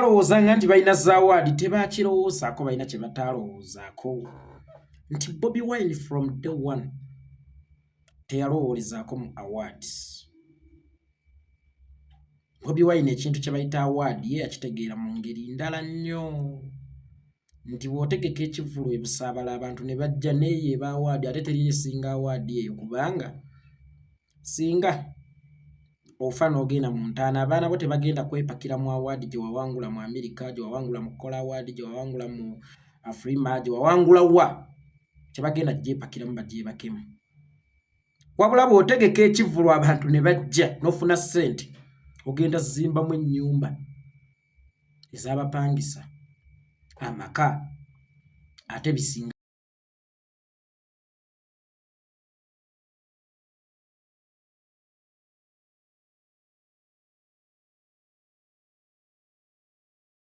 Balowoozanga nti balina zawaadi, tebakirowoozaako, balina kye bataalowoozaako nti Bobi Wine from day one teyalowoolezaako mu awards. Bobi Wine ekintu kye bayita award ye yakitegeera mu ngeri ndala nnyo, nti bw'otegeka ekivvulu ebusaabala abantu ne bajja, neeyo eba award, ate teri esinga award eyo, kubanga singa ofa n'ogenda mu ntaana, abaana bo tebagenda kwepakira mu award gye wawangula mu Amerika, gye wawangula mu Kola Award, gye wawangula mu Afrima, gye wawangula wa, tebagenda gyepakiramu bagyebakemu. Wabula bw'otegeka ekivvulu abantu ne bajja n'ofuna ssente, ogenda zimbamu ennyumba ez'abapangisa, amaka, ate bisinga.